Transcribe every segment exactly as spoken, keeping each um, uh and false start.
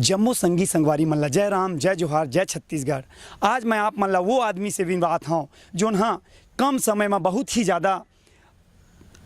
जम्मो संगी संगवारी मन ला जय राम, जय जोहार, जय छत्तीसगढ़। आज मैं आप मन ला वो आदमी से मिलवात हौं, जोन ह कम समय म बहुत ही ज्यादा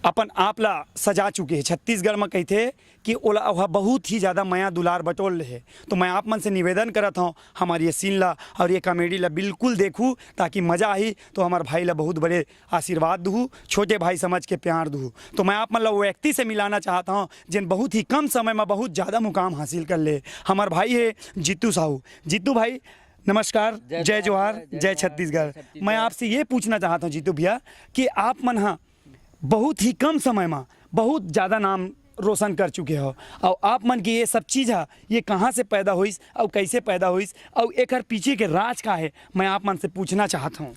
अपन आप ला सजा चुके हे। छत्तीसगढ़ म कहिथे कि ओला, ओहा बहुत ही ज्यादा मया दुलार बटोर ले हे। तो मैं आप मन से निवेदन करत हौं, हमार ये scene ला और ये comedy ला बिल्कुल देखू, ताकि मजा आही। तो हमार भाई ला बहुत बड़े आशीर्वाद दुहू, छोटे भाई समझ के प्यार दुहू। तो मैं आप मन ला वो व्यक्ति से मिलाना चाहत हौं, जिन बहुत ही कम समय म बहुत ज्यादा मुकाम हासिल कर ले। हमार भाई हे जीतू साहू। जीतू भाई, नमस्कार, जय जय जोहार, जोहार, जय जय जोहार, छत्तीसगढ़। जय छत्तीसगढ़। मैं आपसे ये पूछना चाहत हौं जीतू भैया कि आप मन ह बहुत ही कम समय म बहुत ज्यादा नाम रोशन कर चुके हो, और आप मन के ये सब चीज ह, ये कहाँ से पैदा होइस और कैसे पैदा होइस और एकर पीछे के राज का है, मैं आप मन से पूछना चाहत हूँ।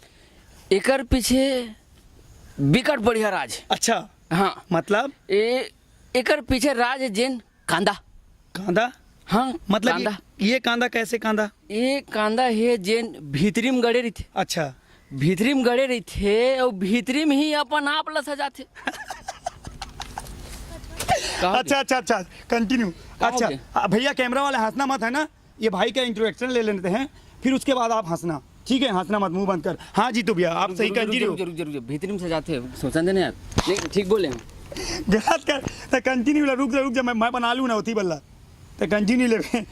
एकर पीछे बिकट बढ़िया राज। अच्छा। हाँ। मतलब? ए, एकर पीछे राज जेन कांदा। कांदा? हाँ, मतलब कांदा। ये, ये कांदा कैसे कांदा? ये कांदा हे जेन भीतरी म गड़े रहिथे। अच्छा। भीतरी म गड़े रहिथे अउ भीतरी म ही अपन आप ला सजाथे। का हो अच्छा, गया? अच्छा, अच्छा, continue। का हो अच्छा, गया? आ, भैया, camera वाले हंसना मत, है ना? ये भाई का introduction ले लेते हैं, फिर उसके बाद आप हंसना, ठीक है? हंसना मत, मुंह बंद कर। हाँ जीतू भैया, आप सही, रुक, रुक, continue। रुक, रुक, रुक, रुक, भीतरी म सजाथे, सोचन दे ना यार। नहीं, ठीक बोले हैं। गलत कर, तो continue ला, रुक जा, रुक जा, मैं, मैं बना लूँ ना, ओती बल्ला। तो continue ले।